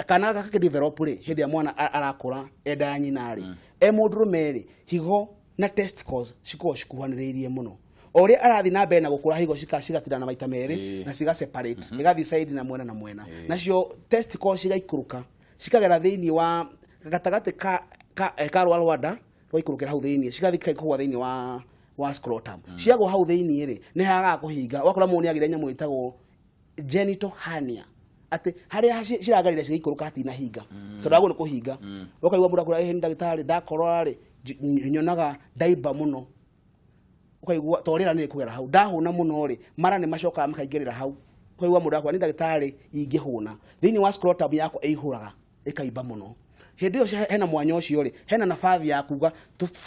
Kana gakĩ develop rĩ, hĩndĩ ĩrĩa mwana arakũra enda ya nyina rĩ, e mũndũrũme rĩ, higo na testicles cikoragwo cikuhanĩrĩirie mũno. O ũrĩa arathiĩ na mbere na gũkũra, higo cigatinana maita merĩ na ciga separate, igathiĩ side na mwena na mwena, nacio testicles cigaikũrũka cikagera thĩinĩ wa gatagatĩ ka rwa rwanda rwaikũrũkĩra hau thĩinĩ, cigathiĩ kũgwa thĩinĩ wa scrotum. Ciagwa hau thĩinĩ rĩ, nĩ hagaga kũhinga. Ũgakora mũndũ nĩ agĩire nyamũ ĩtagwo genital hernia, atĩ harĩa ciragarire cigĩikũrũka hatinahinga, tondũ agwo nĩ kũhinga. Ũkaigua mũndũ akwĩra, "Ĩhĩ, ndagĩtarĩ, ndakorora rĩ, nyonaga ndaimba mũno." Ũkaigua to rĩera nĩ rĩkũgera hau, ndahũna mũno rĩ, mara nĩ macokaga makaingĩrĩra hau. Ũkaigua mũndũ akwĩra, "Nĩ ndagĩtarĩ, ingĩhũna thĩinĩ wa scrotum yakwa ĩihũraga ĩkaimba mũno." Hĩndĩ ĩyo hena mwanya ũcio rĩ, hena nabathi ya kuga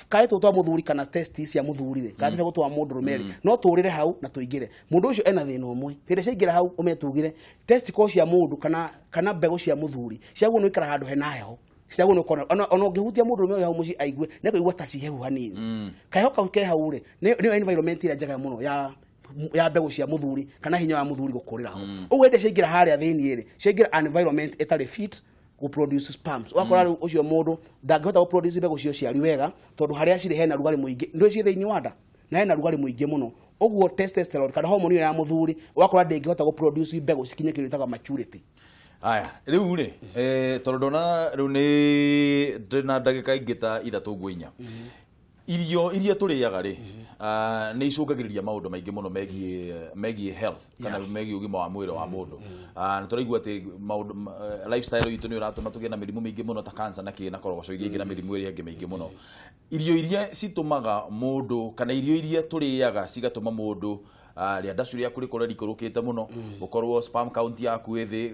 kaĩ tũ twa mũthuri kana testis cia mũthuri rĩ, kana tũbegũ twa mũndũrũme rĩ, no tũrĩre hau na tũingĩre. Mũndũ ũcio ena thĩna ũmwe, hĩndĩ ciaingĩra hau ũmenye tugire testicles cia mũndũ kana mbegũ cia mũthuri ciagwo nĩ gũikara handũ hena heho, ciagwo nĩ ũkona ona ũngĩhutia mũndũrũme ũyũ hau mũciĩ aigue nĩ kũigua ta cihehu hanini. Kaheho kau ke hau rĩ, nĩyo environment ĩrĩa njega mũno ya mbegũ cia mũthuri kana hinya wa mũthuri gũkũrĩra ho. Ũguo hĩndĩ ciaingĩra harĩa thĩinĩ rĩ, ciaingĩra environment ĩtarĩ fit gũ produce sperms. Ũgakora rĩu ũcio mũndũ ndangĩhota gũ produce mbegũ cia ũciari wega, tondũ harĩa cirĩ hena rugarĩ mũingĩ, ndũĩ ciĩ thĩinĩ wa nda na hena rugarĩ mũingĩ mũno. Ũguo testosterone kana hormone ĩyo ya mũthuri ũgakora ndĩngĩhota gũ produce mbegũ cikinye kĩndũ gĩtagwo maturity. Aya, rĩu rĩ, tondũ ndona rĩu nĩ ndĩ na ndagĩka ingĩ ta ithatũ ũguo inya. Irio iria tũrĩaga rĩ, nĩ icũngagĩrĩria maũndũ maingĩ mũno megiĩ health kana megiĩ ũgima wa mwĩrĩ wa mũndũ. Nĩ tũraigua atĩ maũndũ lifestyle itũ nĩ ũratũma tũgĩe na mĩrimũ mĩingĩ mũno ta cancer na kĩ na korogoco iria ingĩ na mĩrimũ ĩrĩa ĩngĩ mĩingĩ mũno. Irio iria citũmaga mũndũ kana irio iria tũrĩaga cigatũma mũndũ rĩandacu rĩaku rĩkorwo rĩikũrũkĩte mũno, gũkorwo sperm count yaku ĩ thĩ,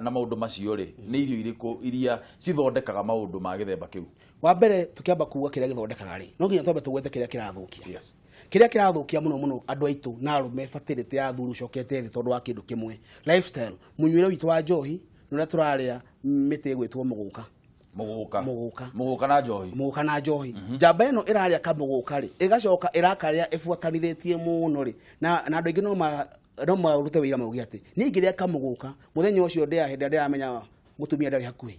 na maũndũ macio rĩ, nĩ irio irĩkũ iria cithondekaga maũndũ ma gĩthemba kĩu? Wa mbere tũkĩamba kuga kĩrĩa gĩthondekaga rĩ, no nginya twambe tũgwete kĩrĩa kĩrathũkia. Kĩrĩa kĩrathũkia mũno mũno andũ aitũ na arũme, fertility ya athuri ũcokete thĩ tondũ wa kĩndũ kĩmwe, lifestyle, mũnyuĩre witũ wa njohi na ũrĩa tũrarĩa mĩtĩ ĩgwĩtwo mũgũka. Mũgũka. Mũgũka. Mũgũka na njohi. Mũgũka na njohi. Njamba ĩno ĩrarĩa kamũgũka rĩ, ĩgacoka ĩrakarĩa ĩbuatanithĩtie mũno rĩ, na andũ aingĩ no marute wĩira mauge atĩ niĩ ingĩrĩa kamũgũka mũthenya ũcio ndĩa hĩndĩ ĩrĩa ndĩramenya mũtumia ndarĩ hakuhĩ,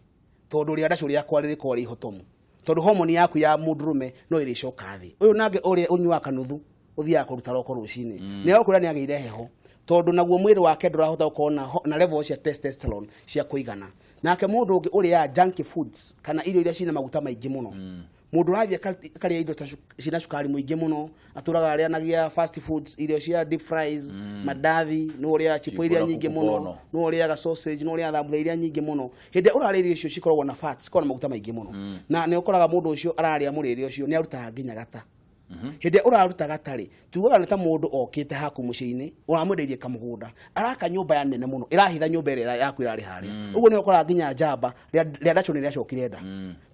tondũ rĩandacu rĩakwa rĩrĩkorwo rĩ ihotomu, tondũ homoni yaku ya mũndũrũme no ĩrĩcoka thĩ. Ũyũ nake ũrĩa ũnyuaga kanuthu ũthiaga kũruta roko rũcinĩ, nĩ egũkwĩra nĩ agĩire heho, tondũ naguo mwĩrĩ wake ndũrahota gũkorwo na level cia testosterone cia kũigana. Nake mũndũ ũngĩ ũrĩaga junk foods kana irio iria cina maguta maingĩ mũno, mũndũ ũrathiĩ akarĩa indo ta cina cukari mũingĩ mũno, atũraga arĩanagia fast foods, irio cia deep fries, mandathi, nĩ ũrĩaga chipo iria Chipo na nyingĩ kuku mũno, bono. nĩ ũrĩaga sausage, nĩ ũrĩaga thambutha iria nyingĩ mũno. Hĩndĩ ĩrĩa ũrarĩa irio icio cikoragwo na fats, cikoragwo na maguta maingĩ mũno, na nĩ ũkoraga mũndũ ũcio ararĩa mũrĩre ũcio nĩ arutaga nginya gata. Hĩndĩ ĩrĩa ũraruta gata rĩ, tugaga nĩ ta mũndũ okĩte haku mũciĩ-inĩ ũramwendeirie kamũgũnda, araka nyũmba ya nene mũno ĩrahitha nyũmba ĩrĩa yaku ĩrarĩ harĩa. Ũguo nĩ ũkoraga nginya njamba rĩandacu nĩ rĩacokire nda,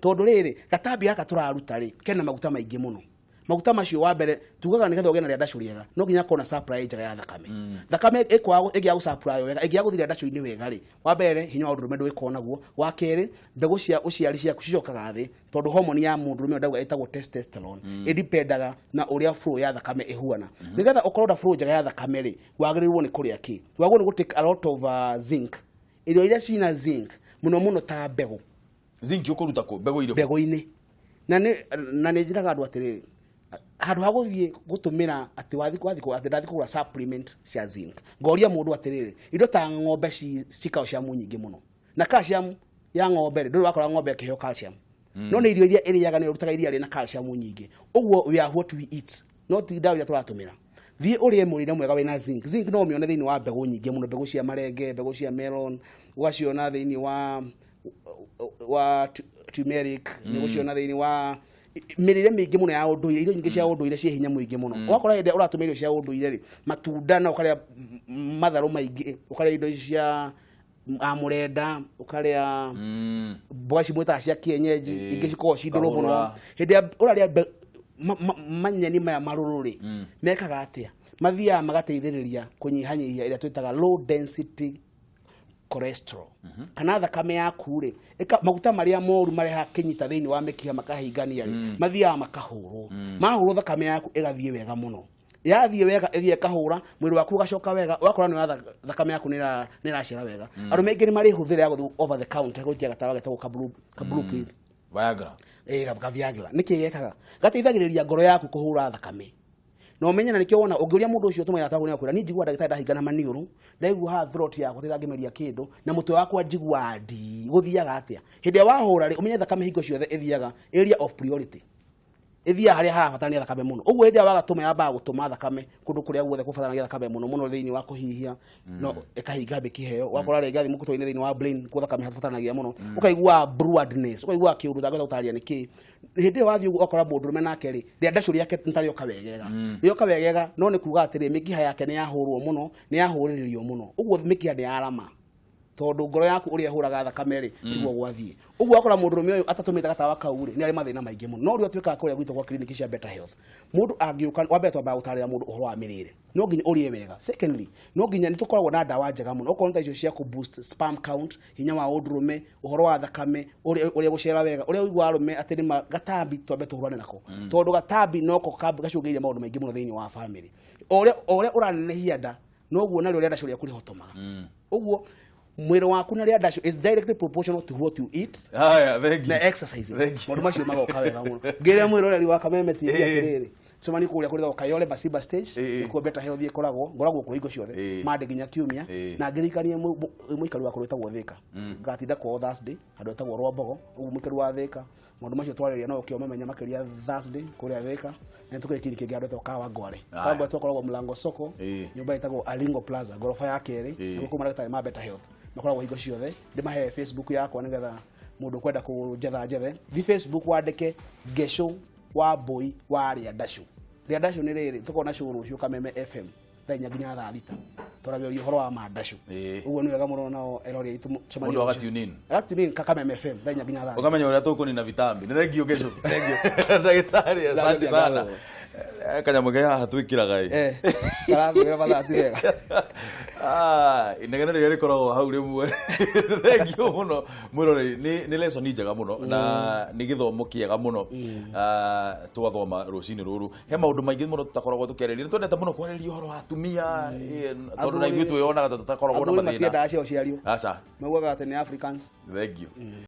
tondũ rĩrĩ gatambi gaka tũraruta rĩ kena maguta maingĩ mũno. Maguta macio wa mbere tugaga nĩgetha ũgĩe na rĩandacu rĩega no nginya akorwo na supply njega ya thakame. Thakame ĩngĩaga gũsupply wega, ĩngĩaga gũthiĩ rĩandacu-inĩ wega rĩ, wa mbere hinya wa ũndũrũme ndũgĩkorwo naguo, wa kerĩ mbegũ cia ũciari ciaku cicokaga thĩ, tondũ homoni ya mũndũrũme ndauga ĩtagwo testosterone, ĩdipendaga na ũrĩa flow ya thakame ĩhuana. Nĩgetha ũkorwo na flow njega ya thakame rĩ, wagĩrĩirwo nĩ kũrĩa kĩ? Wagĩrĩirwo nĩ gũ take a lot of zinc, irio iria cina zinc mũno mũno ta mbegũ. Zinc ũkũruta kũ? Mbegũ irĩkũ? Mbegũ-inĩ. Na nĩ njĩraga andũ atĩrĩrĩ, handũ ha gũthiĩ gũtũmĩra atĩ wathiĩ atĩ ndathiĩ kũgũra supplement cia zinc, ngoria mũndũ atĩrĩrĩ, indo ta ng'ombe ci calcium nyingĩ mũno, na calcium ya ng'ombe rĩ, ndũrĩ wakora ng'ombe ĩkĩheo calcium, no nĩ irio iria ĩrĩaga nĩ ĩrutaga iria rĩna calcium nyingĩ. Ũguo we are what we eat, no ti ndawa iria tũratũmĩra. Thiĩ ũrĩe mũrĩre mwega wĩna zinc. Zinc no ũmĩone thĩinĩ wa mbegũ nyingĩ mũno, mbegũ cia marenge, mbegũ cia melon, ũgaciona thĩinĩ wa turmeric, nĩ ũgũciona thĩinĩ wa mĩrĩre mĩingĩ mũno ya ũndũire, irio nyingĩ cia ũndũire ciĩ hinya mũingĩ mũno. Ũgakora hĩndĩ ĩrĩa ũratũmĩra irio cia ũndũire rĩ, matunda na ũkarĩa matharũ maingĩ, ũkarĩa indo ici cia amũrenda, ũkarĩa mboga ici mwĩtaga cia kienyeji, ingĩ cikoragwo ci ndũrũ mũno. Kahũrũra. Hĩndĩ ĩrĩa ũrarĩa manyeni maya marũrũ rĩ, mekaga atĩa? Mathiaga magateithĩrĩria kũnyihanyihia ĩrĩa twĩtaga low density cholesterol, kana thakame yaku rĩ, maguta marĩa moru marehaga kĩnyita thĩinĩ wa mĩkiha makahingania rĩ, mathiaga makahũrwo. Mahũrwo thakame yaku ĩgathiĩ wega mũno. Yathiĩ wega ĩthiĩ ĩkahũra, mwĩrĩ waku ũgacoka wega, ũgakora nĩ thakame yaku nĩ ĩracera wega. Arũme aingĩ nĩ marĩhũthĩra ya gũthiĩ over the counter gũikia gatawa getagwo ka blue pill. Viagra. Ka Viagra. Nĩkĩ gekaga? Gateithagĩrĩria ngoro yaku kũhũra thakame. Na ũmenye na nĩkĩo wona ũngĩũria mũndũ ũcio ũtũmagĩra tawa nĩ akwĩra niĩ njiguaga ndagĩtarĩ ndahingana maniũrũ, ndaigua haha throat yakwa ndĩrangĩmeria kĩndũ, na mũtwe wakwa njiguaga ndii. Gũthiaga atĩa? Hĩndĩ ĩrĩa wahũra rĩ, ũmenye thakame hingo ciothe ĩthiaga area of priority. Ĩthiaga harĩa harabatarania thakame mũno. Ũguo hĩndĩ ĩrĩa wagatũma yambaga gũtũma thakame kũndũ kũrĩa guothe kũbataranagia thakame mũno mũno thĩinĩ wa kũhihia, no ĩkahinga mĩkiha ĩyo. Ũgakora rĩngĩ athiĩ mũkũtũ-inĩ thĩinĩ wa brain kuo thakame habataranagia mũno. Ũkaigua blurredness, ũkaigua kĩũndũ ũtangĩhota gũtarĩria nĩkĩ. Hĩndĩ ĩyo wathiĩ ũguo ũgakora mũndũrũme nake rĩ, rĩandacũ rĩake nĩ ta rĩoka wegega. Rĩoka wegega no nĩ kuga atĩrĩ, mĩkiha yake nĩ yahũrwo mũno, nĩ yahũrĩrĩrio mũno. Ũguo mĩkiha nĩ yarama. Tondũ ngoro yaku ũrĩa ĩhũraga thakame rĩ, tiguo gwathiĩ. Ũguo wakora mũndũrũme ũyũ atatũmĩte gatawa kau rĩ, nĩ arĩ mathĩna maingĩ mũno. No ũrĩa tuĩkaga kũrĩa gwitũ gwa clinic cia Better Health, mũndũ angĩũka, wa mbere twambaga gũtarĩra mũndũ ũhoro wa mĩrĩre. No nginya ũrĩe wega. Secondly, no nginya nĩ tũkoragwo na ndawa njega mũno. Okorwo nĩ ta icio cia kũ boost sperm count, hinya wa ũndũrũme, ũhoro wa thakame, ũrĩa gũcera wega, ũrĩa ũiguaga arũme atĩ nĩ gatambi twambe tũhũrane nako. Tondũ gatambi noko gacũngĩrĩria maũndũ maingĩ mũno thĩinĩ wa family. O ũrĩa ũranenehia nda, noguo narĩo rĩandacũ rĩaku rĩhotomaga. Ũguo mwĩrĩ waku na rĩandacũ is directly proportional to what you eat. Haya, thank you. Na exercises. Thank you. Maũndũ macio magoka wega mũno. Ngĩrĩa mwĩroreri wa Kameme TV atĩrĩrĩ, cemani kũrĩa kũrĩ Kayole Masiba stage, nĩkuo Better Health ĩkoragwo, ngoragwo kuo hingo ciothe, Monday nginya Kiumia, na ngĩririkanie mũikari wa kũrĩa wĩtagwo Thika. Ngatinda kwao Thursday, handũ hetagwo Rwambogo, ũguo mũikari wa Thika, maũndũ macio twarĩria no ũkĩo mamenya makĩria Thursday kũrĩa Thika. Na tũkĩrĩ clinic ĩngĩ handũ hetagwo Kawangware. Kawangware twakoragwo Mlango Soko, nyũmba ĩtagwo Alingo Plaza, ngoroba ya kerĩ, nĩkuo kũu mandagĩtarĩ ma Better Health makoragwo hingo ciothe. Ndĩmahe Facebook yakwa nĩgetha mũndũ ũkwenda kũnjetha njethe. Thi Facebook wandĩke Ngecũ wa Mbũi wa Rĩandacũ. Rĩandacũ nĩ rĩrĩ, tũkoragwo na show rũciũ Kameme FM thaa inya nginya thaa thita. Twaragĩrĩria ũhoro wa mandacũ. Ũguo nĩ wega mũno nao erori aitũ mũcemanie. Mũndũ aga tune in. Aga tune in Kameme FM thaa inya nginya thaa thita. Ũkamenya ũrĩa tũkũnina vitambi. Nĩ thank you Ngecũ. Thank you. Ndagĩtarĩ, asante sana. Kanyamũ ke haha twĩkĩraga ĩ. Karathũra mathaa ti wega. Inegene rĩrĩa rĩkoragwo hau rĩmwe. Thank you mũno mwĩroreri. Nĩ lesson njega mũno na nĩ gĩthomo kĩega mũno. Twathoma rũcinĩ rũrũ. He maũndũ maingĩ mũno tũtakoragwo tũkĩarĩrĩria. Nĩ twendete mũno kwarĩrĩria ũhoro wa atumia, tondũ na ithuĩ twĩyonaga ta tũtakoragwo na Athuri mathĩna. matiendaga cia ũciario. Aca. Maugaga atĩ nĩ Africans. Thank you.